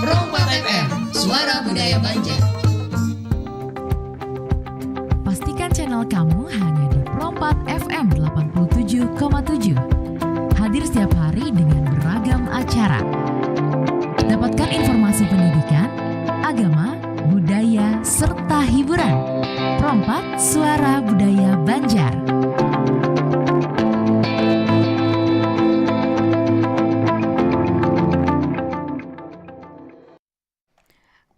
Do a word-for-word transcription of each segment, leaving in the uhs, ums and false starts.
Pro empat F M, suara budaya Banjar. Pastikan channel kamu hanya di Pro empat F M delapan puluh tujuh koma tujuh. Hadir setiap hari dengan beragam acara. Dapatkan informasi pendidikan, agama, budaya, serta hiburan. Pro empat, suara budaya Banjar.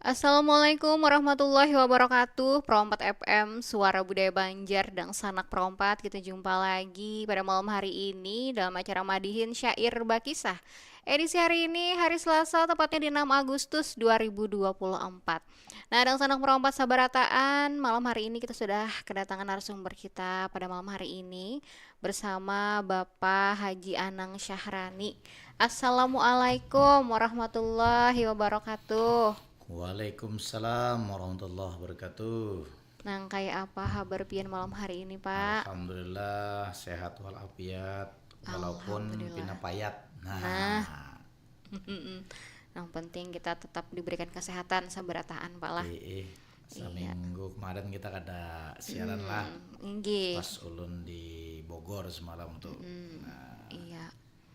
Assalamualaikum warahmatullahi wabarakatuh. Pro empat F M, suara budaya Banjar, dangsanak Pro empat. Kita jumpa lagi pada malam hari ini dalam acara Madihin Syair Bakisah. Edisi hari ini hari Selasa, tepatnya di enam Agustus dua ribu dua puluh empat. Nah, dangsanak Pro empat sabarataan, malam hari ini kita sudah kedatangan narasumber kita pada malam hari ini bersama Bapak Haji Anang Syahrani. Assalamualaikum warahmatullahi wabarakatuh. Waalaikumsalam warahmatullahi wabarakatuh. Nang kaya apa habar pian malam hari ini, Pak? Alhamdulillah sehat walafiat, walaupun Alhamdulillah. Pina payat. Nah, Nah. Mm-mm. Nang penting kita tetap diberikan kesehatan sabarataan, Pak lah. Ih, ih. Saminggu kemarin kita kada siaran lah. Hmm, inggih. Pas ulun di Bogor semalam tuh. Nah, Iya,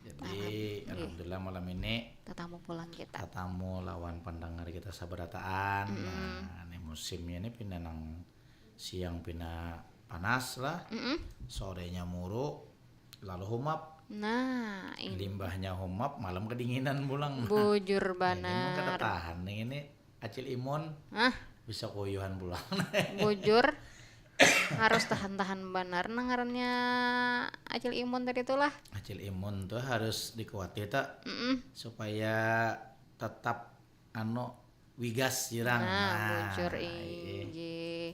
jadi alhamdulillah malam ini tetamu pulang kita. Tatamu lawan pendengar kita sabarataan. Nah, ini musimnya ini pina nang siang pina panas lah, sorenya muru, lalu humap. Nah, ini Limbahnya humap, malam kedinginan pulang. bujur Ini mun kada banar. Tahan nih ini acil imun Hah? Bisa kuyuhan pulang. Bujur harus tahan-tahan banar nang ngarannya acil imun tadi tuh lah. Acil imun tuh harus dikuati ta Mm-mm. supaya tetap anu wigas jirang. Nah, bujur inggih.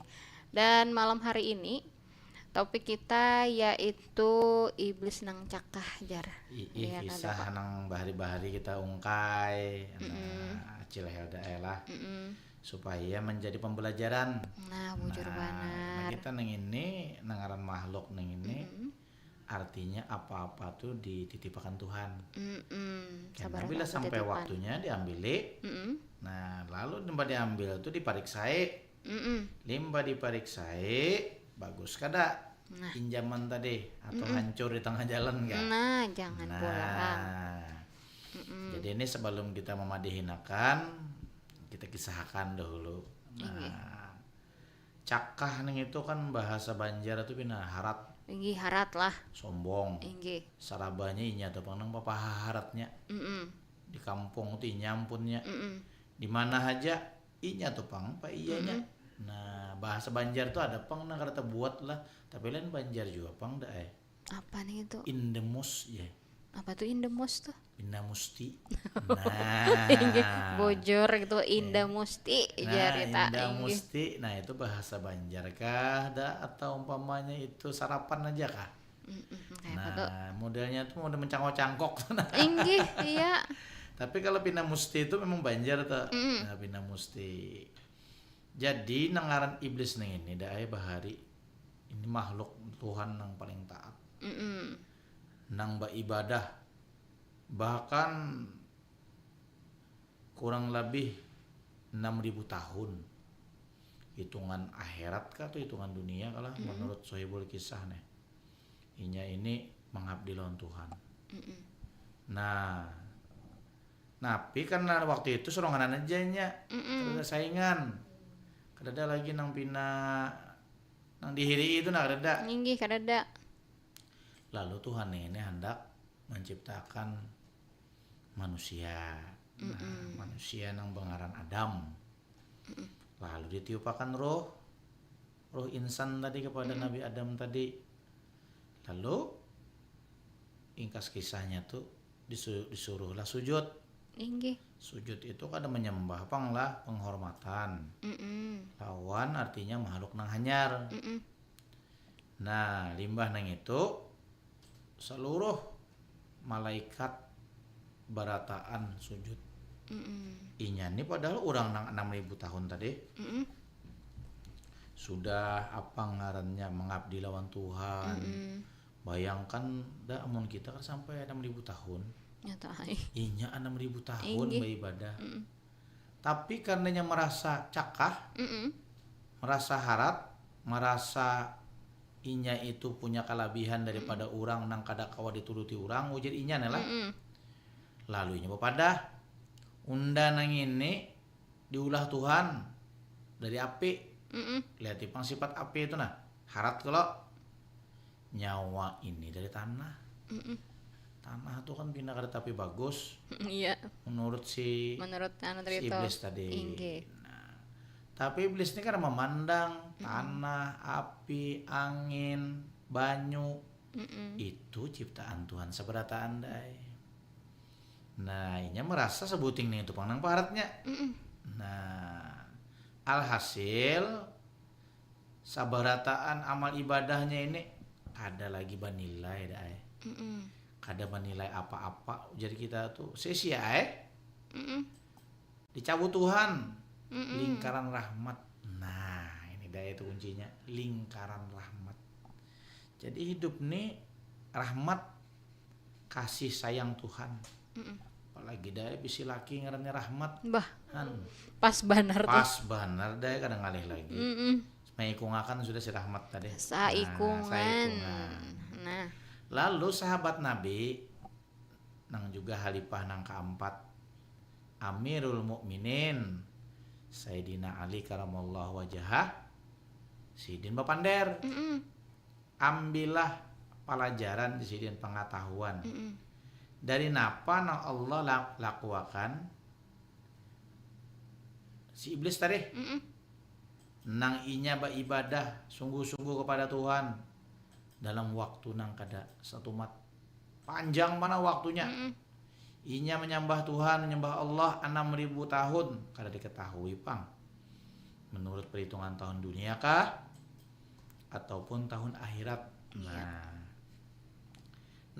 Dan malam hari ini topik kita yaitu iblis nang cakah, jar. Ih, Iya, kisah kada, Pak. Nang bahari-bahari kita ungkai, nah, Acil Helda eh lah, Mm-mm. supaya menjadi pembelajaran. Nah, bujur Nah, banar. Kita nang ini, nang ngaran makhluk nang ini, Mm-mm. artinya apa-apa tuh dititipakan Tuhan. Mm-mm. Karena Sabar bila banget sampai titipan. Waktunya diambili, Mm-mm. Nah, lalu limbah diambil tuh dipariksai. Mm-mm. Limbah dipariksai, bagus kada Nah. pinjaman tadi atau hancur di tengah jalan kan? Nah, jangan pulang. Nah, jadi ini sebelum kita memadihinakan, kita kisahkan dahulu. Nah, cakah ning itu kan bahasa Banjar itu pina harat, Inggih, harat lah. Sombong. Inggih. Sarabanya inya tuh pang nang papaha haratnya. Mm-mm. Di kampung tuh inya ampunnya. Mm-mm. Di mana haja inya tuh pang, pa iyanya. Nah, bahasa Banjar tuh ada pang nang kada tabuat lah. Tapi lain Banjar juga pang dah eh. Apa nih itu? Indemus ya. Apa tuh indemus tuh? Inda Musti. Nah. Bujur gitu, Inda Musti, Nah, jarita. Inda Inggih. Musti. Nah, itu bahasa Banjar kah dah atau umpamanya itu sarapan aja kah? Mm-mm, kayak apa tuh? Nah, modelnya tuh model mencangkok-cangkok tuh. Nah. Inggih, iya. Tapi kalau Pina Musti itu memang Banjar tuh. Mm. Nah, Pina Musti. Jadi nang ngaran iblis nang ini dah ai bahari. Ini makhluk Tuhan nang paling taat. Mm-mm. Nang baibadah bahkan kurang lebih enam ribu tahun. Hitungan akhirat kah atau hitungan dunia kalah menurut Sohibul Kisah nih. Inya ini mengabdi lawan Tuhan. Mm-mm. Nah, napi karena waktu itu soranganan aja nya, Mm-mm. kada ada saingan, kada ada lagi nang pina nang dihiri itu nah kada ada. Inggih, kadada. Lalu Tuhan ini hendak menciptakan manusia. Nah, manusia nang bengaran Adam. Lalu ditiupakan roh, roh insan tadi kepada Nabi Adam tadi. Lalu ingkas kisahnya tuh disu- disuruhlah sujud. Inggih. Sujud itu kada menyembah pang lah, penghormatan. Mm-mm. Lawan artinya makhluk nang hanyar. Mm-mm. Nah, limbah nang itu seluruh malaikat barataan sujud. Mm-mm. Inya ni padahal urang nang enam ribu tahun tadi Mm-mm. sudah apa ngarannya mengabdi lawan Tuhan. Mm-mm. Bayangkan dah amun kita kan sampai enam ribu tahun. Nyata ai. Inya enam ribu tahun Inggih. beribadah. Mm-mm. Tapi karenanya merasa cakah, Mm-mm. merasa harat, merasa inya itu punya kalabihan daripada urang nang kada kawa dituruti urang, ujar inya nih lah. Mm-mm. Lalu inya bapadah, unda nang ini diulah Tuhan dari api. Mm-mm. Lihat ipang sifat api itu nah, harat kalau nyawa ini dari tanah. Mm-mm. Tanah tuh kan pina kada tapi bagus. Iya. Menurut si menurut anu tadi si itu. Iblis tadi. Inggih. Nah, tapi iblis ini kan memandang tanah, api, angin, banyu. Mm-mm. Itu ciptaan Tuhan sabarataan dai. Nah, inya merasa sebuting nih itu pang nang paharatnya. Mm-mm. Nah, alhasil sabarataan amal ibadahnya ini kada lagi banilai dah ai. Mm-mm. Kada banilai apa-apa ujar kita tuh. Sia-sia ai. Mm-mm. Dicabut Tuhan. Mm-mm. Lingkaran rahmat. Nah, ini dah itu kuncinya, lingkaran rahmat. Jadi hidup nih rahmat kasih sayang Tuhan. Mm-mm. Apalagi dah bisi laki ngarannya Rahmat. Bah. Han. Pas banar tuh. Pas banar dah kada ngalih lagi. Mm-mm. Maikungakan sudah si Rahmat tadi. Saikungan. Nah, saikungan. Nah. Lalu sahabat Nabi nang juga halipah nang keempat, Amirul Mukminin Sayyidina Ali karamallahu wajahah, sidin bapander. Mm-mm. Ambillah palajaran di sidin pangatahuan. Mm-mm. Dari napa nang Allah la- lakuakan si iblis tadi. Mm-mm. Nang inya baibadah sungguh-sungguh kepada Tuhan dalam waktu nang kada satumat, panjang mana waktunya. Mm-mm. Inya menyembah Tuhan, menyembah Allah enam ribu tahun, kada diketahui pang menurut perhitungan tahun dunia kah ataupun tahun akhirat. Iya. Nah,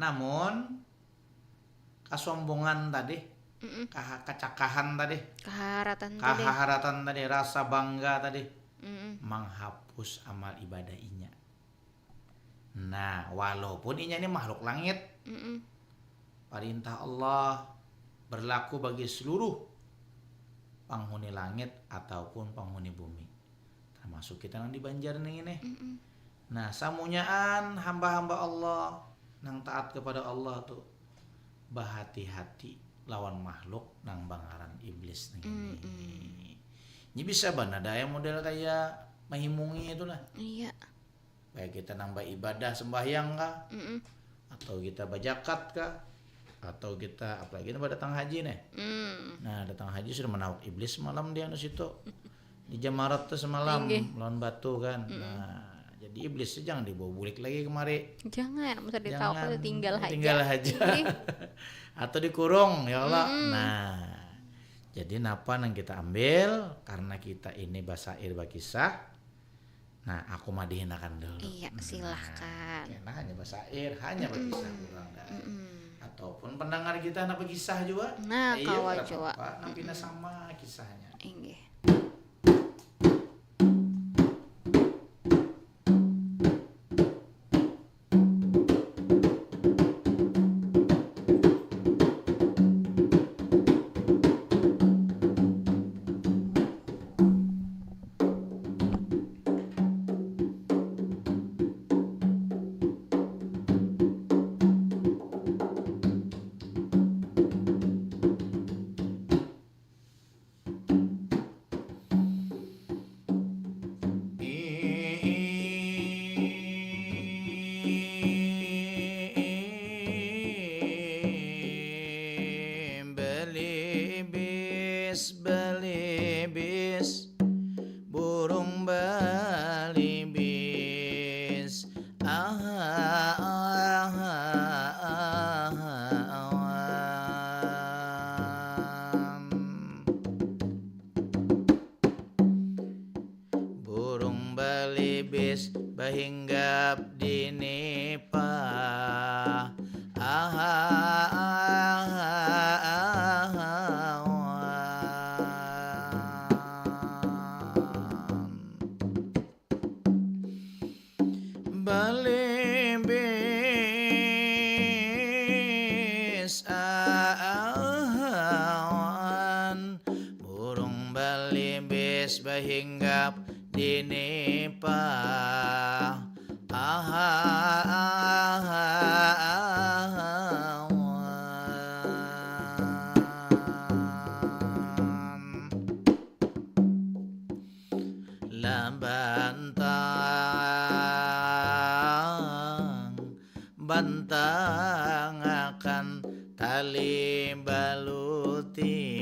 namun kasombongan tadi, Mm-mm. kaha- kacakahan tadi, Kaharatan tadi. Kahaharatan tadi, rasa bangga tadi Mm-mm. menghapus amal ibadah inya. Nah, walaupun inya ini makhluk langit, Mm-mm. Perintah Allah berlaku bagi seluruh penghuni langit ataupun penghuni bumi, termasuk kita nang di Banjar nih ini. Mm-mm. Nah, samunyaan hamba-hamba Allah nang taat kepada Allah tuh bahati-hati lawan makhluk nang bangaran iblis nih ini. Mm-mm. Ini bisa banar daya model kayak mahimungi itu lah. Iya. Baik kita nang baibadah sembahyang kah, Mm-mm. atau kita bajakat kah, atau kita apalagi nang datang haji nih. Mm. Nah, datang haji sudah menawak iblis semalam di anu situ. Di Jamarat tuh semalam. Inggih. Lawan batu kan. Mm-mm. Nah, jadi iblis tuh jangan dibawa bulik lagi kemari. Jangan, masa ditawa. Jangan, tinggal haja. Tinggal haja. Inggih. Atau dikurung, ya Allah. Mm-mm. Nah, jadi napa nang kita ambil karena kita ini basair bakisah. Nah, aku madihinakan dulu. Iya, nah, silahkan. Kena hanya basair, hanya Mm-mm. Bakisah kurang dah. Mm-mm. Ataupun pendengar kita nak bakisah juga. Nah, iya, kawa jua. Nang pina sama kisahnya. Inggih. Balibis, balibis, burung balibis. Aha, aha, aha, awan. Burung balibis bahinggap di nipah. Aha, aha, aha, awan. Balibis awan, burung bahinggap dinipa. Aha, aha, aha. Lah bantang, bantangakan tali baluti.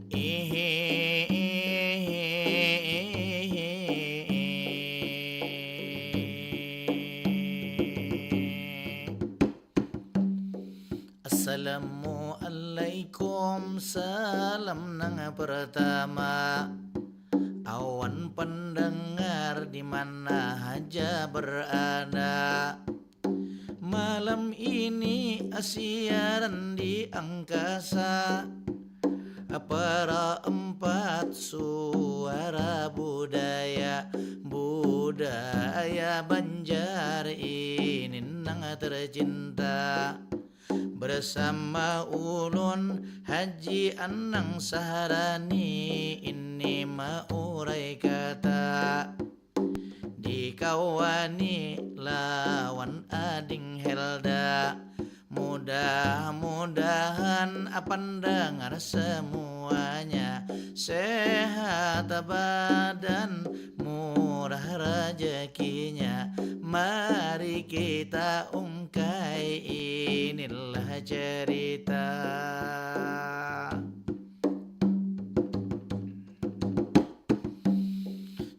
Ihi, ihi, ihi. Assalamualaikum, salam nang pertama. Awan pendengar di mana haja berada. Malam ini siaran di angkasa. Para empat suara budaya, budaya Banjar ini nang tercinta. Bersama ulun Haji Anang Saharani ini maurai kata. Dikawani lawan Ading Helda. Mudah-mudahan pandangar semuanya sehat badan, murah rezekinya. Mari kita ungkai, inilah cerita.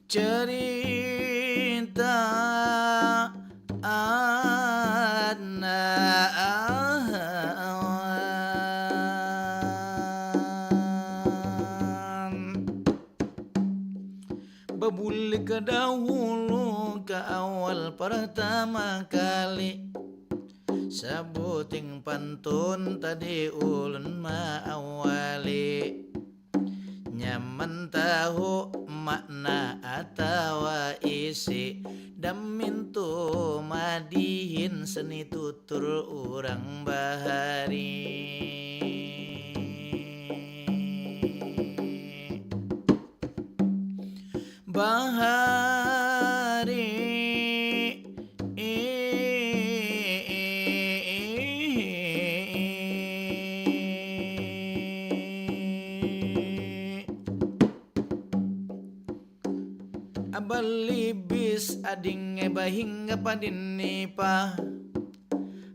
Cerita Adnan. Babulik ke dahulu, ke awal pertama kali. Sabuting pantun tadi ulun maawali. Nyaman tahu makna atawa isi, damin tu madihin seni tutur urang bahari. Bahari. Abal Iblis ading bahingga padin nipah.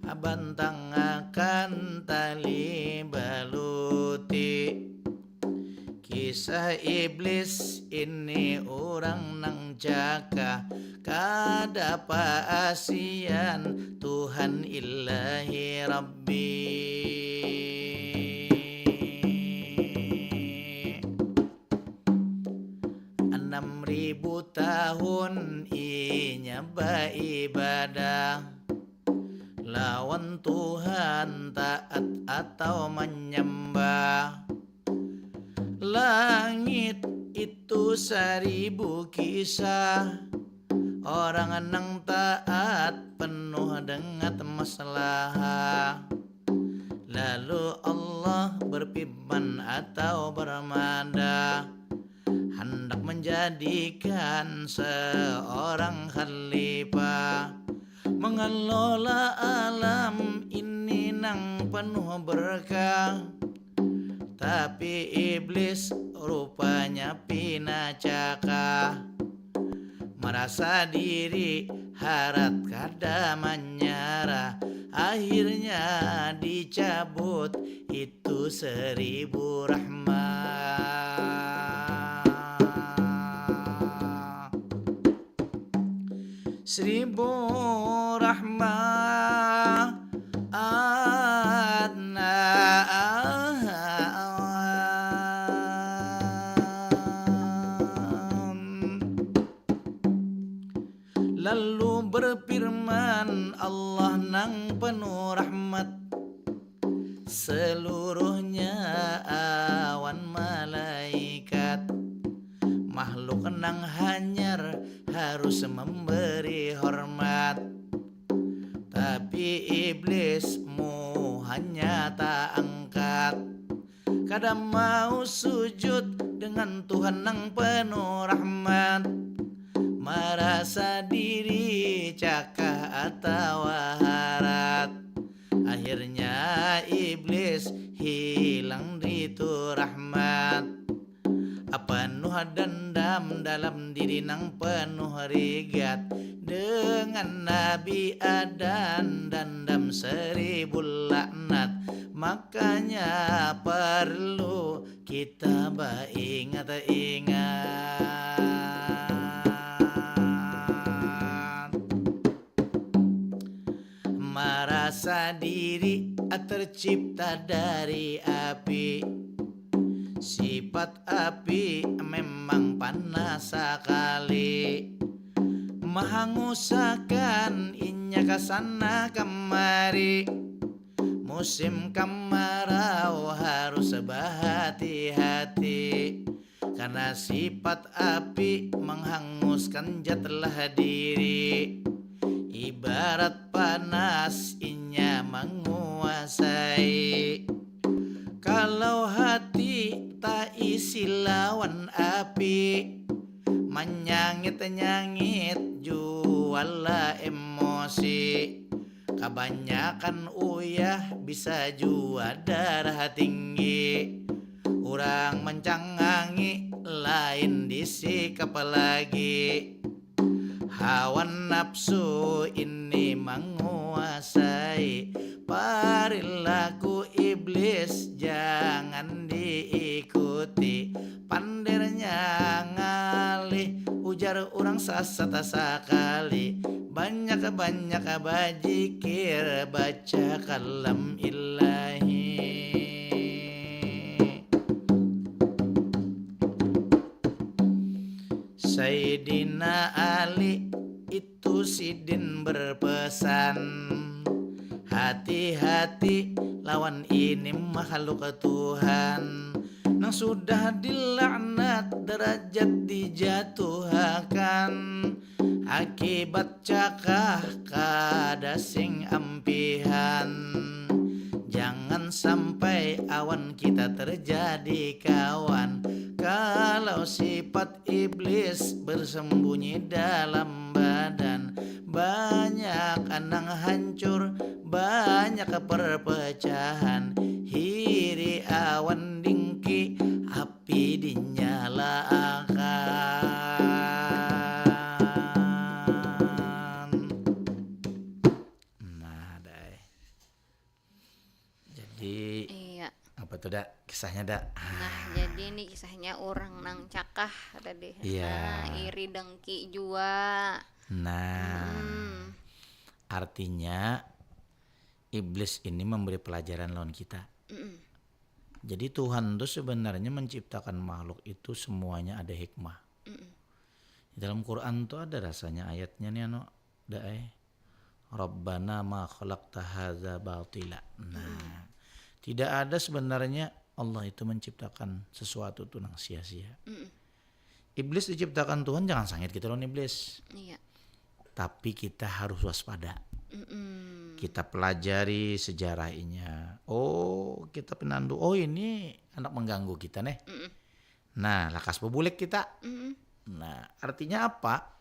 Abantangakan tali baluti. Kisah Iblis ini urang nang cakah, kada paasian Tuhan Ilahi Rabbi. Anam ribu tahun inya baibadah lawan Tuhan, taat atau manyambah. Langit itu saribu kisah, orang nang taat penuh dengan masalah. Lalu Allah berfirman atau bermada, handak menjadikan seorang khalifah, mengelola alam ini nang penuh berkah. Tapi iblis rupanya pina cakah, merasa diri harat kada manyarah, akhirnya dicabut itu seribu rahmah. Seribu rahmah. Lalu berfirman Allah nang penuh rahmat, seluruhnya awan malaikat, makhluk nang hanyar harus memberi hormat. Tapi iblis mu hanya taangkat, Kada mau sujud dengan Tuhan nang penuh rahmat. Marasa diri cakah atawa harat. Akhirnya iblis hilang ditu rahmat. Penuh dendam dalam diri nang penuh rigat. Dengan Nabi Adam dendam seribu laknat. Makanya perlu kita baingat-ingat. Marasa diri tercipta dari api. Sifat api memang panas sakali. Mahangusakan inya ka sana kamari. Musim kamarau harus bahati-hati. Karena sifat api menghanguskan jatlah diri. Ibarat panas inya menguasai. Kalau hati tak isi lawan api, manyangit-nyangit jualah emosi. Kabanyakan uyah bisa jua darah tinggi. Urang mancangangi lain disikap lagi. Hawa nafsu ini menguasai. Perilaku iblis jangan diikuti. Pandirnya ngalih, ujar urang sasat sakali. Banyak-banyak bajikir, baca kalam ilahi. Sayyidina Ali itu sidin berpesan, hati-hati lawan ini makhluk Tuhan. Nang sudah dilaknat derajat dijatuhakan. Akibat cakah kada sing ampihan. Jangan sampai awan kita terjadi kawan. Kalau sifat iblis bersembunyi dalam badan, banyak nang hancur, banyak perpecahan. Hiri awan dingki, api dinyalaakan. Nah, dai. Jadi, Iya. apa tuh, Dak? Kisahnya, Dak? Nah, jadi ini kisahnya orang nang cakah tadi. Iya. Nah, iri dengki jua. Nah, Hmm. artinya iblis ini memberi pelajaran lawan kita. Mm-mm. Jadi Tuhan tuh sebenarnya menciptakan makhluk itu semuanya ada hikmah. Mm-mm. Di dalam Quran tuh ada rasanya ayatnya nih, anu, Dak, eh. Rabbana ma khalaqta hadza batila. Nah, tidak ada sebenarnya Allah itu menciptakan sesuatu tuh nang sia-sia. Mm-mm. Iblis diciptakan Tuhan, jangan sangit kita lawan iblis. Iya. Tapi kita harus waspada. Mm-mm. Kita pelajari sejarahnya. Oh, kita penandu. Oh, ini anak mengganggu kita nih. Mm-mm. Nah, lakas bebulik kita. Mm-mm. Nah, artinya apa?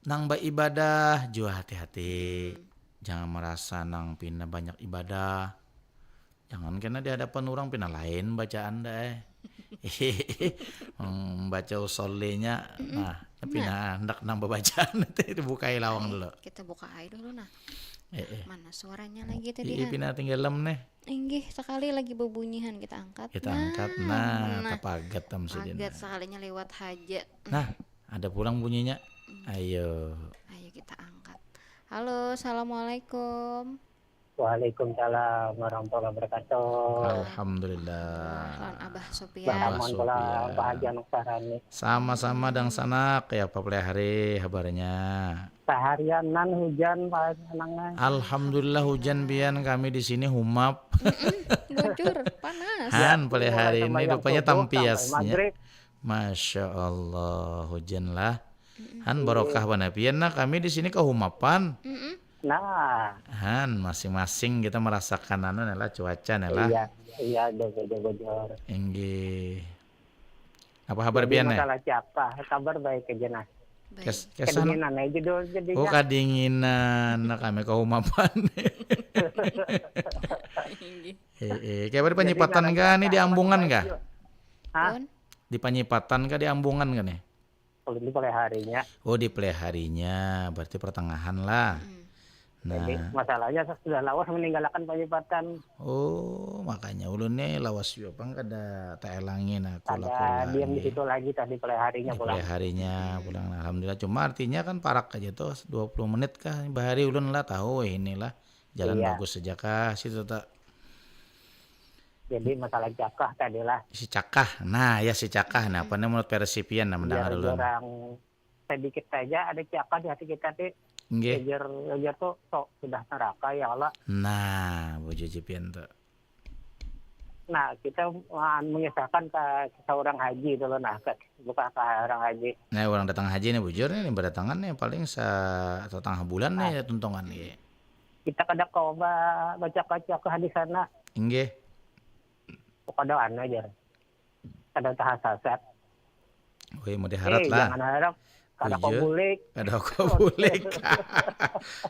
Nang baibadah jua hati-hati. Jangan merasa nang pina banyak ibadah. Jangan kena di hadapan orang pina lain bacaan dah. Membaca usollinya, nah, pina hendak nang babacaan itu dibukai lawang dulu. Kita buka aja dulu nah. Eh, eh. Mana suaranya lagi tadi? Iya, Han? Pina tinggal lem nih. Inggih, sekali lagi bebunyihan kita angkat. Kita angkat, nah, tapagat tam sidin. Pagat sekalinya lewat haja. Nah, ada pulang bunyinya. Ayo. Ayo kita angkat. Halo, assalamualaikum. Waalaikumsalam warahmatullahi wabarakatuh. Alhamdulillah. Lawan Abah Sopian. Selamat Sopian. pulang Pak Haji Anu Sarani. Sama-sama dangsanak, ya apa pelihari habarnya? Seharian nan hujan Pak Haji Anang. Alhamdulillah hujan pian, kami di sini humap. Bujur, panas. Han, pelihari ini Sembahyang rupanya subuh sampai tampiasnya. Maghrib. Masya Allah, hujan lah. Han barokah banar pian, nah kami di sini kehumapan. Mm-mm. Nah, Han, masing-masing kita merasakan anu nih lah, cuaca nih lah. Iya, iya, ada beda bocor. Inggih. Apa kabar Jadi pian nih? Masalah siapa? Kabar baik aja nah. Baik. Kes kesan. Kedinginan aja dulu jadinya. Oh, kadinginan. Nah, kami ke rumah pan. Inggih. Eh, eh, kayak apa di Jadi Panyipatan nggak kah ada nih di apa-apa Ambungan baik kah? juga. Hah? Pun. Di Panyipatan kah di Ambungan kah nih? Kalau di Paleharinya, Oh, di Paleharinya, berarti pertengahan lah. Jadi Nah, masalahnya sudah lawas meninggalkan Panyipatan. Oh, makanya ulun nih lawas juga pang kada taelangi nah Ada kula-kula diam di nih. Situ lagi tadi Paleharinya Di pulang. Paleharinya pulang. Alhamdulillah. Cuma artinya kan parak aja tuh dua puluh menit kah bahari ulun lah tahu weh inilah. Jalan Iya. Bagus aja kah situ tak. Jadi masalah cakah tadi lah. Si cakah. Nah, ya si cakah. Nah, apa nih menurut versi pian nah mendengar Biar ulun. Orang sedikit saja ada cakah di hati kita ti. Nggih. Ujar ujar tuh sok sudah neraka ya Allah. Nah, bujur ji pian tuh. Nah, kita uh, mengisahkan ke seorang haji dulu nah, ke, bukan ke orang haji. Nah, orang datang haji nih bujur nih berdatangan nih paling sa setengah bulan nih tuntungan nih. Kita kada kau ba- baca-baca ke hadis sana, Inggih. kada anu aja. Kada taha sasat. Wih, mau diharat Eh, lah. Jangan harap kada kau Iya. bulik. Kada kau bulik.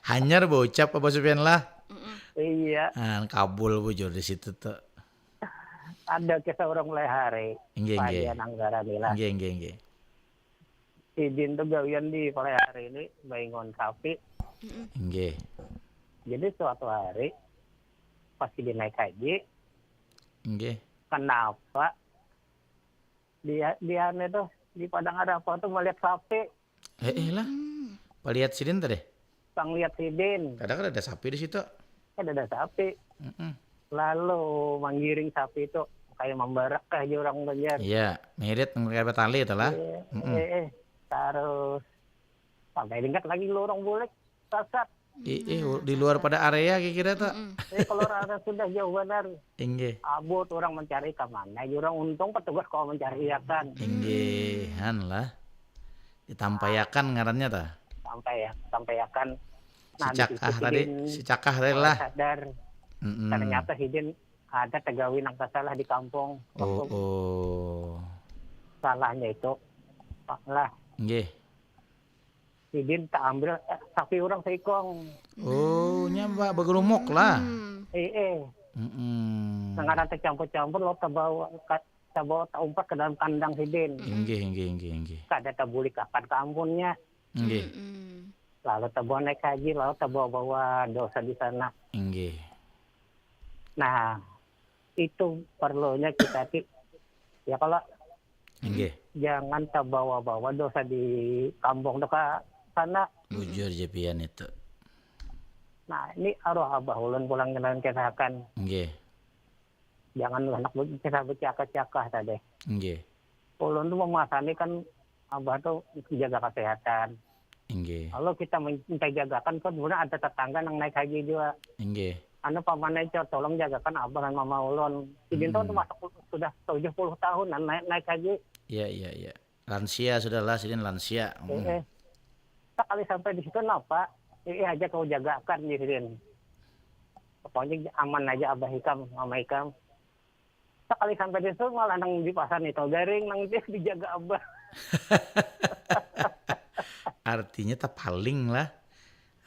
Hanyar baucap apa Supian lah. Iya, Nah, kabul bujur di situ tuh. Ada kisah orang mulai hari. Inggih, inggih. Paja nang garani lah. Inggih, inggih, inggih. Sidin tuh gawian di mulai hari ini baingon sapi. Inggih. Jadi suatu hari pas sidin naik haji, Inggih. Kenapa dia dia nih tuh di padang Arafah tuh melihat sapi? Eh, eh lah. Palihat sidin tadi. Panglihat sidin, Kadang kan ada sapi di situ. Kan ada sapi. Mm-mm. Lalu menggiring sapi itu kayak memberak kah aja orang Banjar. Iya, mirit nang kayak tali itu lah. Eh, Mm-mm. eh, eh. Terus sampai tingkat lagi lorong bulik sasat. Ih, ih, di luar pada area kira-kira tuh. Eh, kalau rasa sudah jauh benar, Inggih. abut orang mencari ke mana aja orang, untung petugas kau mencari ya kan. Inggih, han lah. Ditampayakan ngarannya tah. Sampai ya, sampaiakan. Si cakah tadi, Sidin si cakah tadi lah. Sadar. Mm-mm. Ternyata sidin ada tegawi nang salah di kampung. Oh, oh. Salahnya itu lah Inggih. sidin tak ambil eh, sapi orang seikong. Oh, nya ba- bagerumuk lah. Hmm. Eh, eh. Mm-mm. Nang ada tercampur-campur lo terbawa ka- terbawa terumpat ke dalam kandang sidin. Inggih, inggih, inggih, inggih. Kada terbulik akan ke ampunnya. Inggih. Hmm. Lalu terbawa naik haji, lalu terbawa-bawa dosa di sana. Inggih. Nah, itu perlunya kita ti ya kalau Inggih. jangan terbawa-bawa dosa di kampung tu ke sana. Bujur je pian itu. Nah, ini arwah abah ulun pulang jalan kesakan. Inggih. Jangan anak be- kisah bercakah-cakah tadi. Inggih. Ulun tu memasani kan abah tu jaga kesehatan. Inggih. Kalau kita men- minta jagakan kan kemudian ada tetangga yang naik haji juga. Inggih. Anu pamannya cor tolong jagakan abah dan mama ulun. Sidin tu masuk sudah tujuh puluh tahun dan naik naik haji. Iya, iya, iya. Lansia sudah lah sidin lansia. Hmm. Eh, sekali sampai di situ napa? Eh, aja kau jagakan di sidin. Pokoknya aman aja abah ikam, mama ikam. Sekali sampai di situ malah nang di pasar itu garing nang itu dijaga abah. Artinya tapaling lah.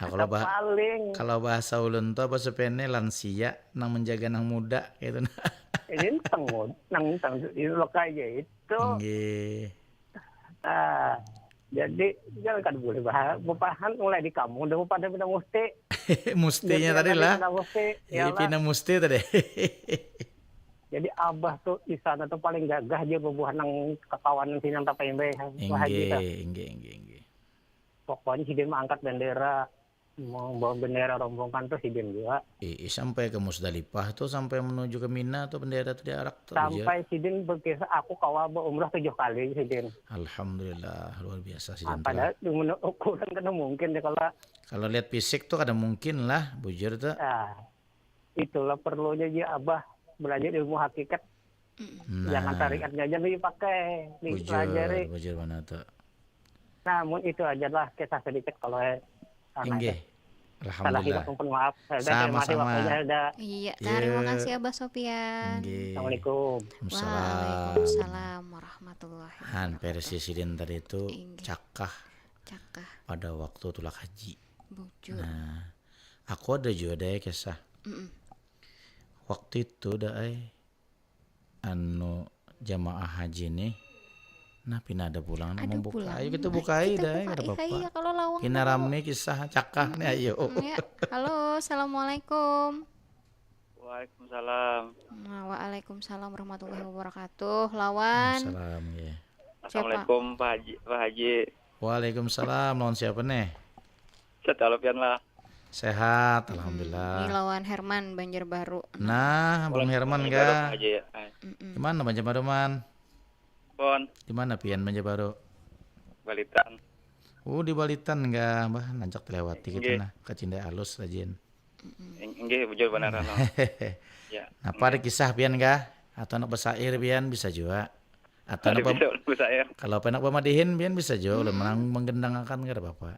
Nah, kalau bah Paling kalau bahasa ulun tuh apa sebenarnya lansia nang menjaga nang muda gitu nah. Ini tengud, nang tengud itu aja itu. Inggih. Ah, jadi jangan kan boleh bahas, bepahan mulai di kamu udah pada pindah musti. Mustinya Jadi, tadi ada lah. pindah musti, Iya, ya pindah musti tadi. Jadi abah tuh di sana tuh paling gagah aja bubuhan nang kekawanan sini yang tapaimbai. Wah, gitu. Inggih, inggih, inggih, inggih. Pokoknya sidin mengangkat bendera, membawa bendera rombongan tuh sidin juga. Ih, sampai ke Musdalifah tuh sampai menuju ke Mina tuh bendera tuh diarak tuh. Bujur. Sampai sidin berkisah aku kawa berumrah tujuh kali sidin. Alhamdulillah luar biasa sidin tuh. Padahal di menurut ukuran kan mungkin deh kalau Kalau lihat fisik tuh kada mungkin lah, bujur tuh. ah, itulah perlunya aja abah belajar ilmu hakikat. Nah, Jangan syariatnya aja dipakai, bujur, dipelajari. Bujur mana tuh. Namun itu aja lah kisah sedikit kalau eh, sana Inggih. Aja. Salah hidup, ampun, maaf. Saya terima kasih waktunya, Hilda. Iya, terima kasih Abah Sopian. Assalamualaikum. Waalaikumsalam warahmatullahi wabarakatuh. Han, versi sidin tadi itu cakah. Cakah. Pada waktu tulak haji. Bujur. Nah, aku ada juga deh kisah. Mm-mm. Waktu itu dah ai, anu, jamaah haji nih, nah, pina ada pulang nih, mau buka. Ayo kita buka aja dah, kada apa-apa. Pina rame kisah cakah nih, ayo. Halo, assalamualaikum. Waalaikumsalam. Nah, waalaikumsalam warahmatullahi wabarakatuh. Lawan. Salam ya. Assalamualaikum Pak Haji. Pak Haji. Waalaikumsalam. Lawan siapa nih? Setalupian lah. Sehat, alhamdulillah. Ini lawan Herman Banjarbaru. Nah, Bung Herman kah? Haji. Di mana Banjarbaru, Man? Pon. Di mana pian Banjarbaru? Balitan. Oh, di Balitan kah? Bah, nancak terlewati kita nah. Kacindai alus rajin. Inggih, bujur benar anu. Ya. Napa ada kisah pian kah? Atau anak besair pian bisa juga. Atau anak bisa besair. Kalau penak pemadihin pian bisa juga. Ulun menang menggendangakan kada apa-apa.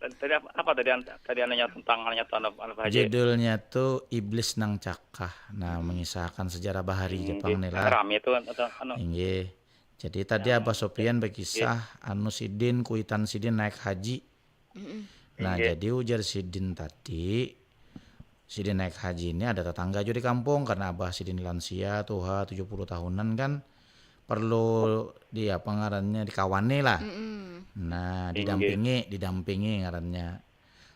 Tadi apa, apa tadi tadi ananya tentang ananya tuh anu anu Pak Haji. Judulnya tuh Iblis nang Cakah. Nah, mengisahkan sejarah bahari Jepang nih lah. Rame tuh anu. Inggih. Jadi tadi Abah Sopian berkisah anu sidin kuitan sidin naik haji. Nah, jadi ujar sidin tadi, sidin naik haji ini ada tetangga juga di kampung karena abah sidin lansia, tuha, tujuh puluh tahunan kan perlu di apa ngarannya dikawani lah. Nah, didampingi, didampingi ngarannya.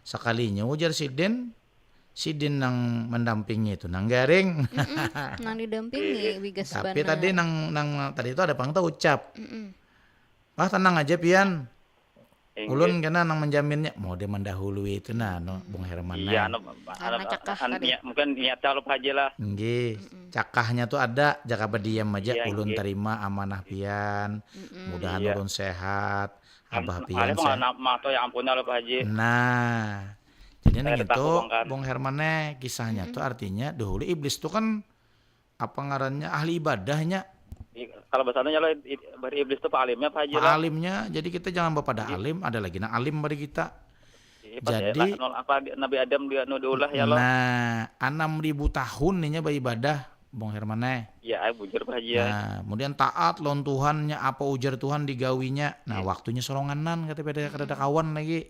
Sekalinya ujar sidin, sidin nang mendampingi itu nang garing. Nang didampingi wigas Tapi tadi nang nang tadi itu ada pang ucap. Ah, tenang aja pian. Ulun kena nang menjaminnya, mau dia mendahului itu nah, no, Bung Herman. Iya, no, anu, Karena cakah an- tadi. Niat- mungkin niatnya lupa aja lah. Nggih, cakahnya tuh ada, jaka berdiam aja, Iya, ulun nggih. Terima amanah pian, mudahan Iya. Ulun sehat, abah Ada pian pengalaman sehat. Mato ya ampun ya lupa haji. Nah, jadi nih Ada gitu, tahu, Bang, kan? Bung Herman nih, kisahnya tuh artinya dahulu iblis tuh kan apa ngarannya ahli ibadahnya, I- Kalau bahasanya lo i- bari iblis tuh pak alimnya pak haji pak lah. Alimnya. Jadi kita jangan bawa pada alim, ada lagi nang alim pada kita. Iya, pas ya, Jadi lah, nol apa di- Nabi Adam dia nu diulah ya lo. Nah, enam ribu tahun ninya beribadah, Bung Herman eh. Iya, ay, bujur pak haji ya. Nah, kemudian taat lawan Tuhannya, apa ujar Tuhan digawinya. Nah, waktunya soronganan kata pada kada ada kawan lagi.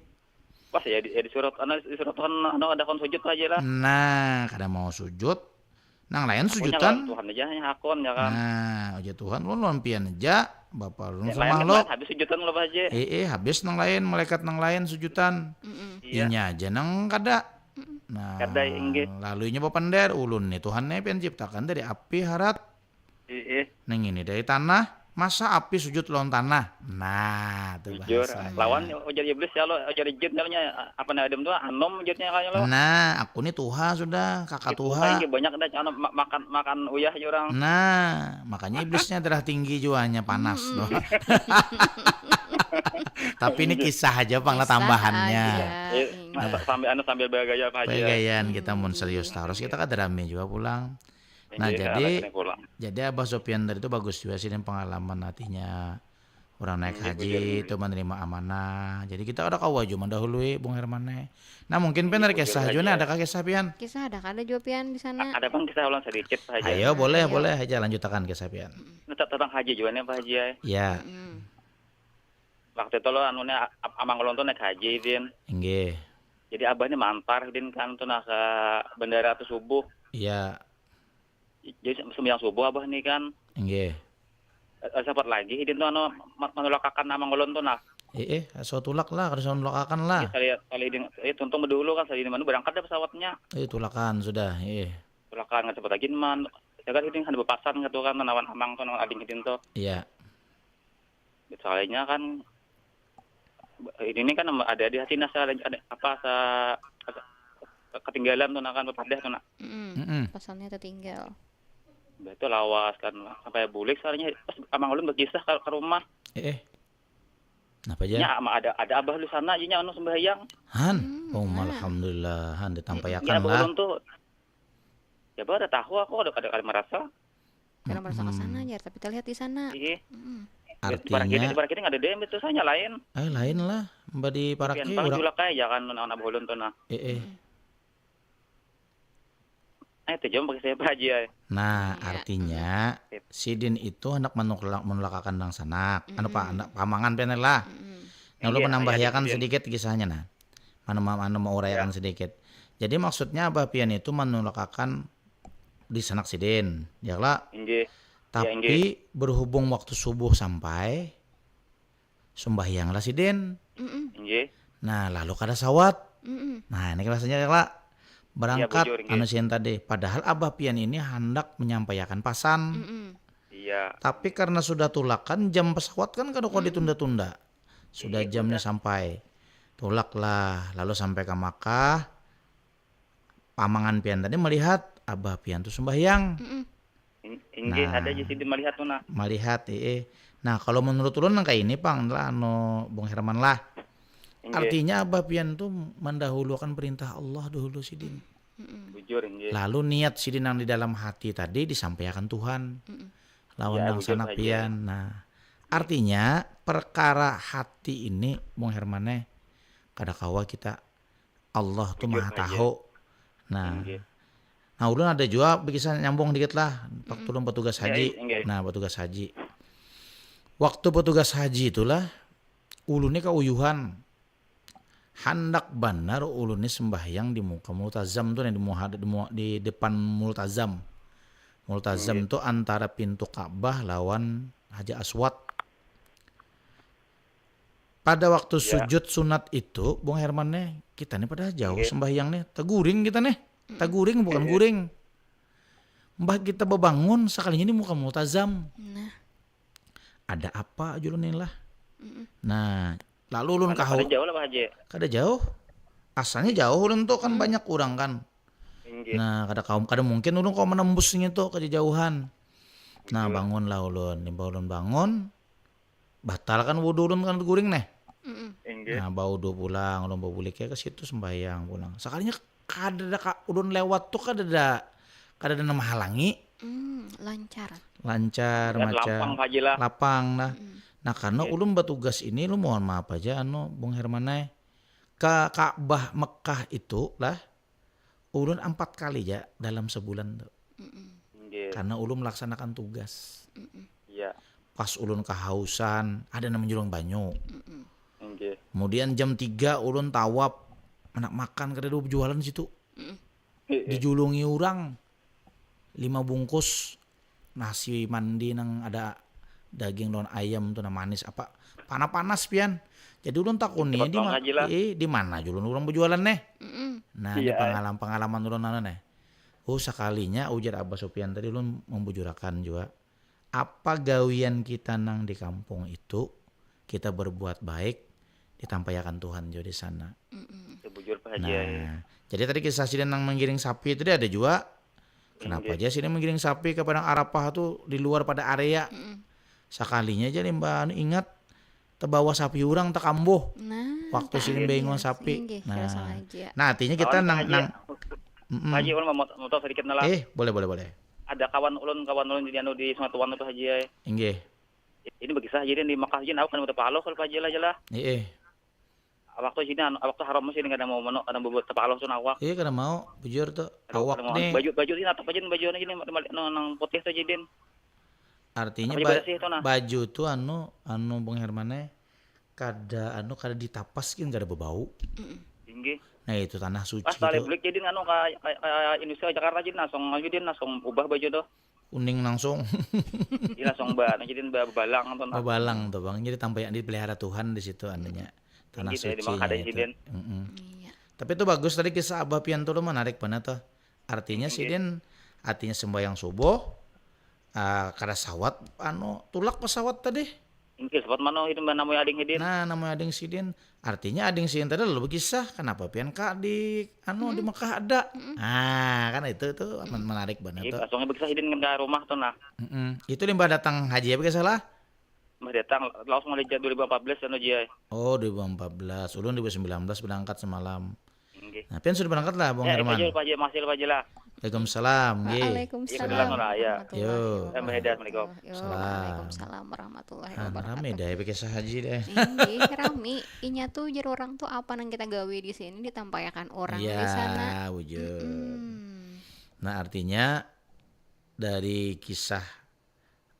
Pas ya di, ya disuruh anu disuruh Tuhan anu ada kon sujud pak haji lah. Nah, kada mau sujud. Nang lain Punya sujutan. Lawan Tuhan aja ya hakon ya kan. Nah, ujar Tuhan, ulun lawan pian aja, bapa ulun Yang lain sama lo. Habis sujutan lo pak haji. Eh, eh, habis nang lain, malaikat nang lain sujutan. Iya. Inya aja nang kada. Nah, Kada, inggih. Lalu inya bapander, ulun nih Tuhan nih pian ciptakan dari api harat. Iya. Nang ini dari tanah, masa api sujud lawan tanah. Nah, tuh Jujur. bahasanya. Lawan ujar iblis ya lo ujar jin kalau nya apa nih Adam tuh anom ujarnya kayak lo. Nah, aku nih tuha sudah, kakak Itu tuha. Banyak dah anu ma- makan makan uyah aja orang. Nah, makanya iblisnya darah tinggi juanya panas tuh. Tapi ini kisah aja pang lah Kisah tambahannya. aja, Eh, ingat. Masa sambil anu sambil bergaya apa aja. Pegawaian kita mun serius terus kita kada rame juga pulang. Nah, Iya, jadi alasannya pulang. jadi Abah Sopian tadi itu bagus juga sih dan pengalaman artinya orang naik Iya, haji bujur. Itu menerima amanah. Jadi kita ada kawa juga mendahului Bung Herman nih. Nah, mungkin pian ada kisah juga nih, adakah kisah pian? Kisah ada kada juga pian di sana? Ada pang kisah ulang sedikit aja. Ayo, boleh, boleh aja lanjutakan kisah pian. Ini tentang haji juga nih Pak Haji ya. Ya, Hmm. Waktu itu lo anunya a- amang ulun tuh naik haji din. Inggih. Jadi abah nih mantar din kan tuh nah ke bandara tuh subuh. Iya, Jadi sem- sembahyang subuh abah nih kan. inggih. Eh, sempat lagi din tuh anu ma- menolakakan amang ulun tuh nah. Eh, eh, so tulak lah, kada so nolakakan lah. Kali kali din eh tuntung dulu kan kali di mana berangkat deh pesawatnya. Eh, tulakan sudah, eh. Tulakan nggak sempat lagi man. Jaga hidin kan bepasan gitu kan menawan amang tuh nang ading hidin tuh. Iya. Soalnya kan ini nih kan ada di hati nasa ada, ada apa sa, sa- ketinggalan tuh nah kan padah tuh nah. Mm-mm. Mm-mm. Pasalnya tertinggal. Udah itu lawas kan sampai bulik soalnya pas amang ulun berkisah ke, ke rumah. Eh, eh. Kenapa aja? Ya ama ada ada abah lu sana aja anu sembahyang. Han, Hmm, oh, nah. Alhamdulillah, Han, Ya ditampayakan abah lah. ulun tuh ya abah udah tahu aku udah kada kada merasa. Karena merasa ke sana aja, tapi terlihat di sana. Iya. Mm-mm. Artinya, Barang kini ada deh itu saya lain. eh, lain lah. Mbah di paraki Pian pang urang. Julak ai ya kan, anak bahulun tu nah. Eh, eh. Eh, itu jam pakai siapa aja ya. Nah, Iya. artinya Sip. sidin itu hendak menulak menulakakan dangsanak. Anu pa, Mm-mm. hendak pamangan pian lah. Mm-mm. Nah, ulun Iya, menambahiakan iya, iya. sedikit kisahnya nah. Mana mana mau uraiakan sedikit. Jadi maksudnya Abah Pian itu menulakakan di sanak sidin, ya lah. Inggih. Tapi berhubung waktu subuh sampai, sumbahyanglah sidin. Mm-mm. Inggih. Nah, lalu kada sawat. Mm-mm. Nah, ini rasanya lah berangkat Iya, bujur, inggih. Anu sidin tadi. Padahal Abah Pian ini hendak menyampaikan pasan. Mm-mm. Iya. Tapi karena sudah tulakan, jam pesawat kan kada kawa ditunda-tunda. Sudah Iya, jamnya udah. Sampai. Tulaklah, lalu sampai ke Makkah. Pamangan pian tadi melihat Abah Pian tu sembahyang. Mm-mm. In- Inggih, Nah. ada aja sidin melihat tu nah. Melihat, eh. Nah, kalau menurut ulun nang kayak ini pang lah, anu Bung Herman lah. Inggih. Artinya Abah Pian tu mendahulukan perintah Allah dahulu sidin. Mm-mm. Bujur inggih. Lalu niat sidin yang di dalam hati tadi disampaikan Tuhan Mm-mm. lawan Ya, nang bujur sanak saja. Pian. Nah, artinya perkara hati ini Bung Herman eh, kada kawa kita, Allah tu Bujur maha saja. tahu. Nah, Inggih. nah ulun ada juga bisa nyambung dikit lah waktu ulun petugas Inggih, haji. inggih. Nah, petugas haji. Waktu petugas haji itulah ulun ni kauyuhan. Handak banar ulun ni sembahyang di muka multazam tu, di, muha, di, mu- di depan multazam. Multazam tu antara pintu Ka'bah lawan Hajar Aswad. Pada waktu Ya. Sujud sunat itu, Bung Herman nih, kita nih padahal jauh Oke. Sembahyang nih, teguring kita nih, teguring bukan Iya. Guring. Mbah kita bebangun sekalinya di muka multazam. Nah. Ada apa aja ulun nih lah. Mm-mm. Nah, lalu ulun Mana kahau kada jauh lah Pak Haji. Kada jauh. Asalnya jauh ulun tuh kan banyak orang kan. Inggih. Nah, kada kaum kada mungkin ulun kau menembus gitu kejauhan. Nah, Betul. Bangunlah ulun. Limbah ulun bangun, batal kan wudhu ulun kan guring nih. Mm-mm. Inggih. Nah, baudu pulang, ulun babulik ya ke situ sembahyang pulang. Sekalinya kada ada ka, ulun lewat tuh kada ada kada ada nama halangi, Hmm, lancar. lancar Lihat macam lapang Pak Haji lah. lapang nah. Mm-mm. Nah, karena Iya. ulun batugas ini lu mohon maaf aja anu Bung Hermanai ke Ka'bah Mekah itu lah ulun empat kali ya dalam sebulan tuh. Mm-mm. Inggih. Karena ulun melaksanakan tugas. Mm-mm. Iya. Pas ulun kehausan, ada nang menjulang banyu. Mm-mm. Inggih. Kemudian jam tiga ulun tawaf, anak makan kada ada berjualan di situ. Mm-mm. Heeh. Dijulungi orang lima bungkus nasi mandi nang ada daging daun ayam tuh nang manis apa panas-panas pian. Jadi ulun takuni Cepat di bangun ma- aja lah. eh, di mana julun orang berjualan nih. Mm-mm. Nah, ini Iya, eh. pengalaman-pengalaman ulun anu nih. Oh, sekalinya ujar Abah Sopian tadi ulun membujurakan juga. Apa gawian kita nang di kampung itu kita berbuat baik ditampaiakan Tuhan juga di sana. Mm-mm. Sebujur Pak Haji. Ya. Nah, jadi tadi kisah sidin nang menggiring sapi tadi ada juga. Kenapa Inggih. Aja sidin menggiring sapi ke padang Arafah tuh di luar pada area. Mm-mm. Sekalinya aja limbah anu ingat terbawa sapi orang tekambuh Nah, waktu tak sidin ada baingun niat. sapi. Inggih, kira Nah, sama aja. nah artinya kita Lawan nang Pak Haji. nang mm-mm. Pak Haji ulun mau mau tahu sedikit lah. Eh, boleh boleh boleh. Ada kawan ulun kawan ulun di anu di Sungai Tuan tuh Pak Haji. Ya. Inggih. Ini bagi saya jadi di Mekah aja awak kan mau tapaluh kalau Pak Haji lah aja lah. Eh, eh. Waktu sini anu, waktu haram masih kada mau menu kada buat tapaluh tuh awak. Iya kada mau, bujur tuh. Aduh, Awak kada mau. Nih Baju baju sih atau baju baju aja nih nang putih tuh jadi. Artinya Apa ba- bersih tuh, nah? Baju tuh anu anu Bung Hermane kada anu kada ditapas gin kada bebau. Mm-mm. Tinggi. Nah itu tanah suci Pas balik tuh balik jadi anu ka, ka, ka Indonesia Jakarta jadi langsung aja dia langsung ubah baju tuh. Kuning langsung. Jadi langsung ba jadi ba- balang tuh nah. Babalang tuh bang, jadi tampaknya dipelihara Tuhan di situ anunya tanah Tinggi saya di sucinya Mekah ada itu. insiden. Mm-mm. Iya. Tapi itu bagus tadi kisah Abah Pian tuh lo menarik banget tuh. Artinya Oke. sidin artinya sembahyang subuh ah, kada sawat anu tulak pesawat tadi. Inggih, sempat mana itu mbak namanya ading hidin. Nah, namanya ading sidin. Artinya ading sidin tadi lalu berkisah kenapa pian kak di anu di Mekah ada. Nah, kan itu tuh men- menarik banget Iya, tuh. langsungnya bisa hidin ke rumah tuh nah. Mm-mm. Itu limbah datang haji ya salah? Mbah datang langsung mulai dua ribu empat belas anu jia. Oh, dua ribu empat belas. Ulun dua ribu sembilan belas berangkat semalam. Inggih. Nah, pian sudah berangkat lah, Bung Ya, Herman. Pak Haji, Pak Haji, masih Pak Haji lah. Waalaikumsalam, nggih. Waalaikumsalam Assalamualaikum. Warahmatullahi Yo. Eh, Maeda, Wabarakatuh. Yo, Salam. Waalaikumsalam warahmatullahi Ah, rame wabarakatuh. Dah ya pakai sahaji deh. Inggih, rami. Inya tuh jar orang tuh apa nang kita gawe di sini ditampaiakan orang di sana. Ya, wujud. Mm-mm. Nah, artinya dari kisah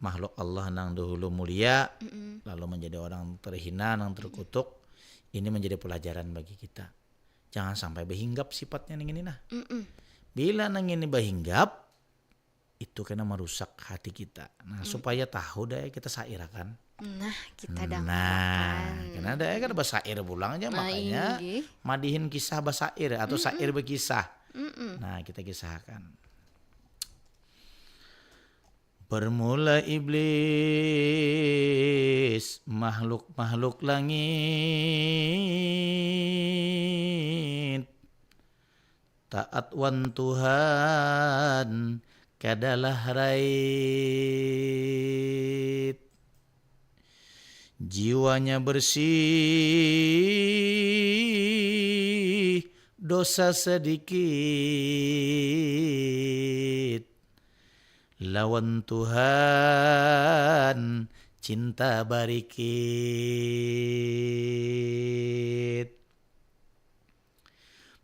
makhluk Allah nang dahulu mulia, Mm-mm. lalu menjadi orang terhina, nang terkutuk, ini menjadi pelajaran bagi kita. Jangan sampai berhinggap sifatnya nang ini nah. Mm-mm. Bila nang ini berhinggap, itu kena merusak hati kita. Nah, supaya tahu deh kita syairakan. Nah, kita Nah, dangkakan. kena ada kan bersair pulang aja, Nah, makanya inggih. madihin kisah bersair atau syair berkisah. Mm-mm. Nah, kita kisahkan. Bermula iblis makhluk-makhluk langit, taat wan Tuhan kadalah rait. Jiwanya bersih, dosa sedikit, lawan Tuhan cinta barikit.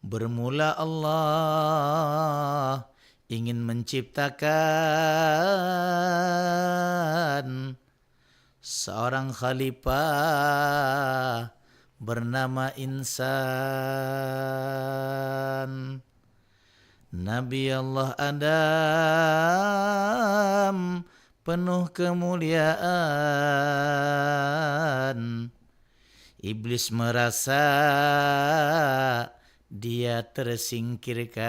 Bermula Allah ingin menciptakan seorang khalifah bernama insan. Nabi Allah Adam penuh kemuliaan. Iblis merasa dia tersingkirkan.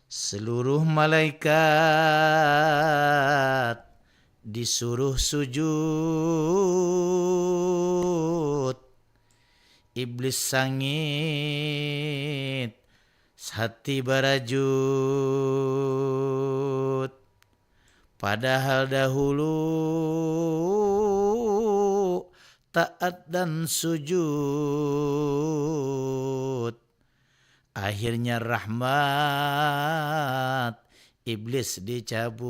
Seluruh malaikat disuruh sujud. Iblis sangit, hati barajut. Padahal dahulu taat dan sujud. Akhirnya rahmat iblis dicabut.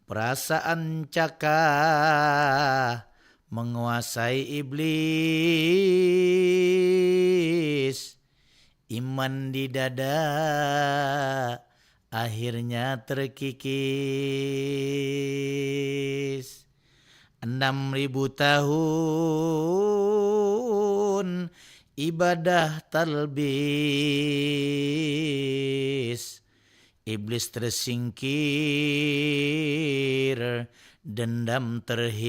Perasaan cakah menguasai iblis. Iman di dada akhirnya terkikis. Enam ribu tahun ibadah talbis. Iblis tersingkir, dendam terhiris.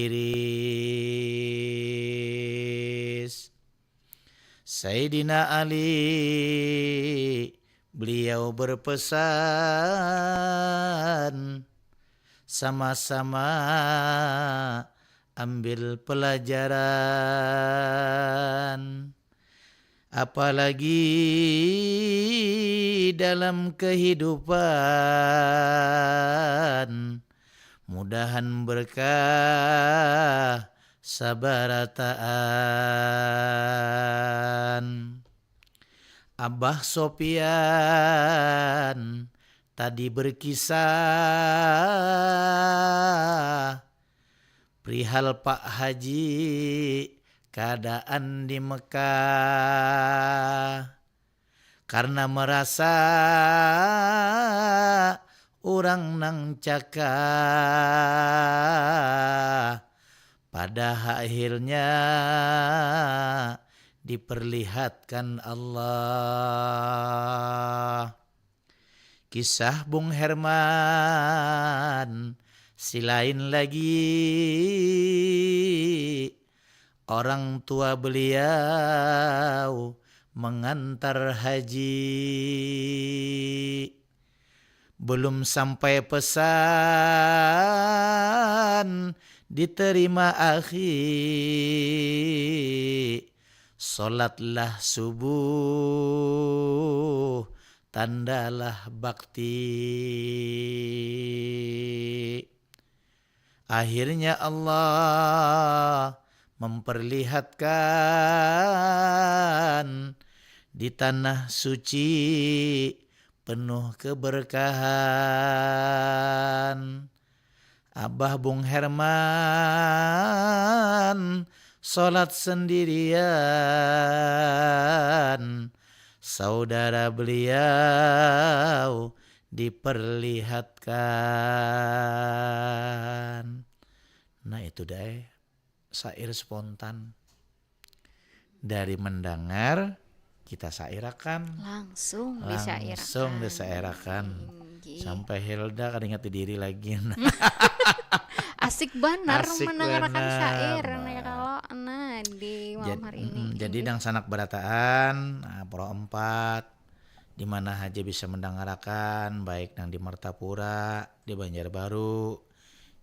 Sayyidina Ali, beliau berpesan, sama-sama ambil pelajaran. Apalagi dalam kehidupan, mudahan berkah sabarataan. Abah Sopian tadi berkisah perihal Pak Haji keadaan di Mekah. Karena merasa urang nang cakah, pada akhirnya diperlihatkan Allah. Kisah Bung Herman si lain lagi. Orang tua beliau mengantar haji. Belum sampai pesan diterima akhi. Salatlah subuh, tandalah bakti. Akhirnya Allah memperlihatkan di tanah suci penuh keberkahan. Abah Bung Herman salat sendirian, saudara beliau diperlihatkan. Nah, itu deh, syair spontan. Dari mendengar, kita syairakan. Langsung Langsung disyairakan. Disyairakan. Inggih. Sampai Hilda kada ingat diri lagi. Asik banar Asik mendengarkan banar, syair nah. Nah, kalau nah di malam Jad- hari ini. mm, jadi Inggih. Nang Sanak Barataan, nah, Pro empat, di mana haja bisa mendengarakan, baik nang di Martapura, di Banjarbaru,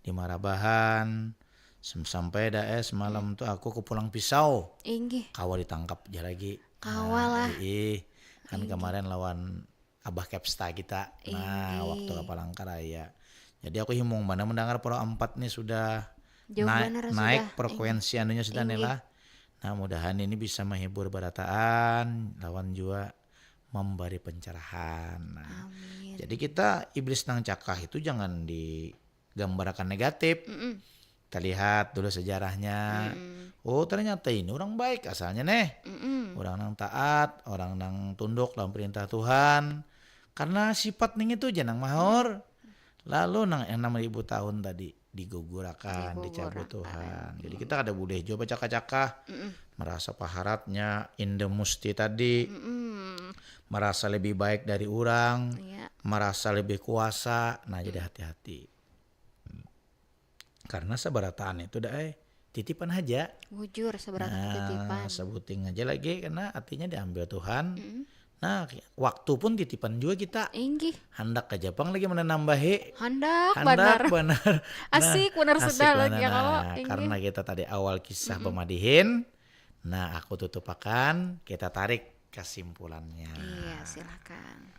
di Marabahan, sem- sampai daes malam tu aku ke Pulang Pisau, Inggih. Kawa ditangkap ja lagi. Kawa lah. Ih, kan Inggih. Kemarin lawan Abah Kepsta kita. Nah, Inggih. Waktu Kapalangka Raya. Jadi aku himung banar mendengar Pro empat nih sudah Jauh na- banar naik sudah. Frekuensi anunya sudah nih Inggih. Lah. Nah, mudahan ini bisa menghibur barataan lawan juga memberi pencerahan. Nah, Amin. Jadi kita iblis nang cakah itu jangan digambarakan negatif. Mm-mm. Kita lihat dulu sejarahnya. Mm-mm. Oh, ternyata ini orang baik asalnya neh. Mm-mm. Orang nang taat, orang nang tunduk dalam perintah Tuhan. Karena sifat ning itu aja nang mahur. Lalu nang enam ribu tahun tadi digugurakan, dicabut Digugurakan. Tuhan. Jadi kita kada boleh juga bacakah-cakah, Mm-mm. merasa paharatnya, inda musti tadi, Mm-mm. merasa lebih baik dari orang, Iya. merasa lebih kuasa. Nah, jadi hati-hati. Karena sabarataan itu dah eh, titipan aja. Bujur seberapa Nah, titipan. Sebuting aja lagi karena artinya diambil Tuhan. Mm-mm. Nah, waktu pun titipan juga kita. Inggih. Handak aja pang lagi menambahi. Handak, Handak banar. Banar. Nah, Asik banar asik sudah banar. Lagi ya kalau Nah, inggih. Karena kita tadi awal kisah pemadihin, nah aku tutupakan, kita tarik kesimpulannya. Iya, silakan.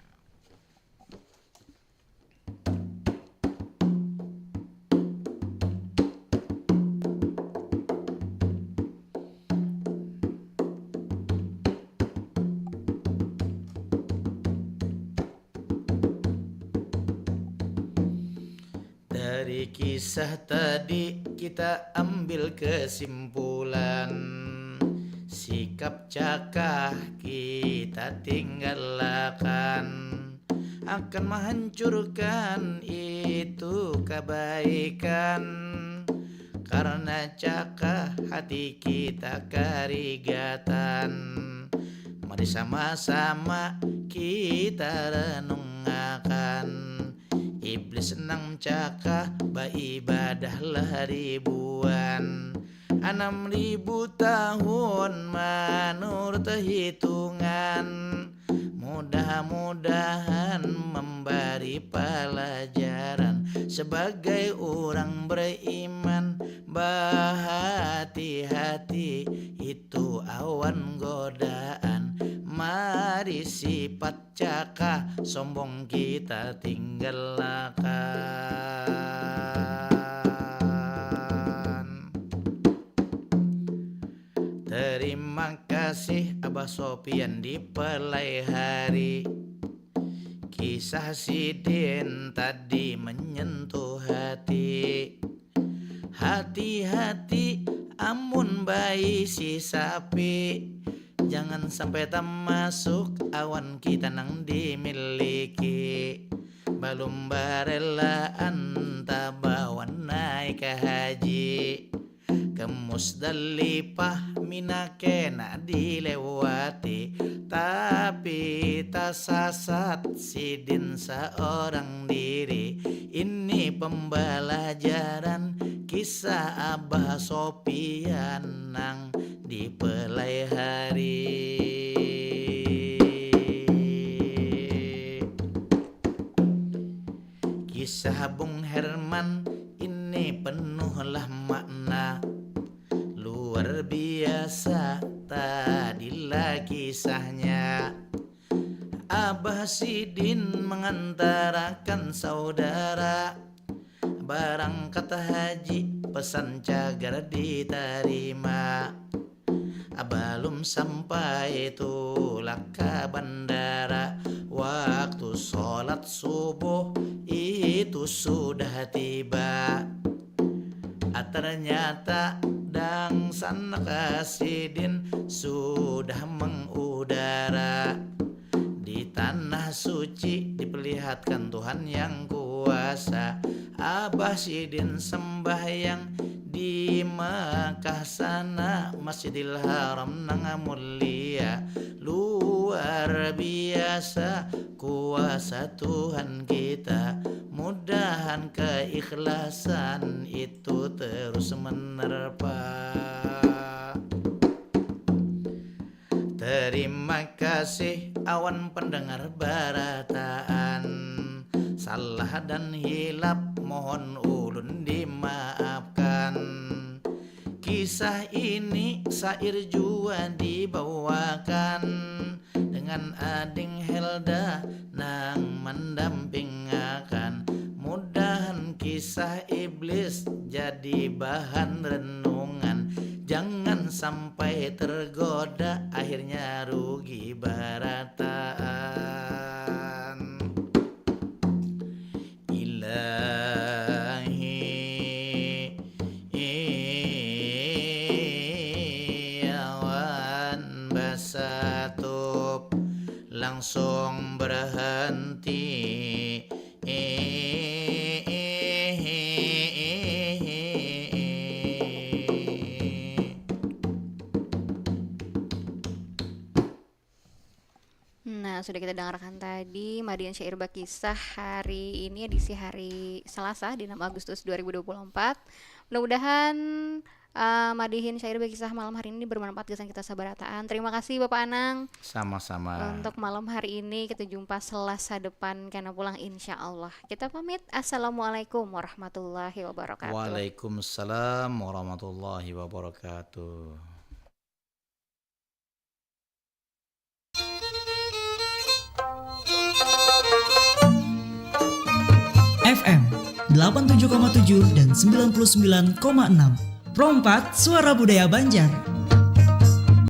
Dari kisah tadi kita ambil kesimpulan, sikap cakah kita tinggalkan, akan menghancurkan itu kebaikan. Karena cakah hati kita karigatan, mari sama-sama kita renungakan. Iblis nang cakah baibadah lah ribuan, anam ribu tahun manurut hitungan. Mudah-mudahan membari palajaran sebagai urang beriman, bahati-hati itu awan godaan. Mari sifat cakah sombong kita tinggallakan. Terima kasih Abah Sopian di pelai hari. Kisah sidin tadi menyentuh hati. Hati-hati amun baisi sapi, jangan sampai tamasuk awan kita nang dimiliki. Balum barelaan tabawan naik haji. Ke Musdalifah Mina kena dilewati, tapi tasasat sidin seorang diri. Ini pembelajaran kisah Abah Sopian nang di pelai hari. Kisah Bung Herman ini penuhlah makna. Luar biasa tadilah kisahnya. Abah sidin mengantarakan saudara barangkat haji pesan cagar ditarima. Balum sampai tulak ka bandara, waktu sholat subuh itu sudah tiba. Ah, ternyata dangsan kasidin sudah mengudara. Di tanah suci diperlihatkan Tuhan yang kuasa. Abah sidin sembahyang di Mekah sana, Masjidil Haram nang mulia. Luar biasa kuasa Tuhan kita. Mudahan keikhlasan itu terus menerpa. Terima kasih awan pendengar barataan. Salah dan hilap mohon ulun dimaafkan. Kisah ini syair jua dibawakan dengan ading Helda nang mendampingakan. Mudahan kisah iblis jadi bahan renungan. Jangan sampai tergoda, akhirnya rugi barataan. Ilahi, awan basatup langsung berhenti. Nah, sudah kita dengarkan tadi Madihin Syair Bakisah hari ini, edisi hari Selasa di enam Agustus dua ribu dua puluh empat. Mudah-mudahan uh, Madihin Syair Bakisah malam hari ini bermanfaat gasan kita sabarataan. Terima kasih Bapak Anang. Sama-sama. Untuk malam hari ini kita jumpa Selasa depan kena pulang insya Allah. Kita pamit. Assalamualaikum warahmatullahi wabarakatuh. Waalaikumsalam warahmatullahi wabarakatuh. F M delapan tujuh koma tujuh dan sembilan puluh sembilan koma enam. Pro empat, Suara Budaya Banjar.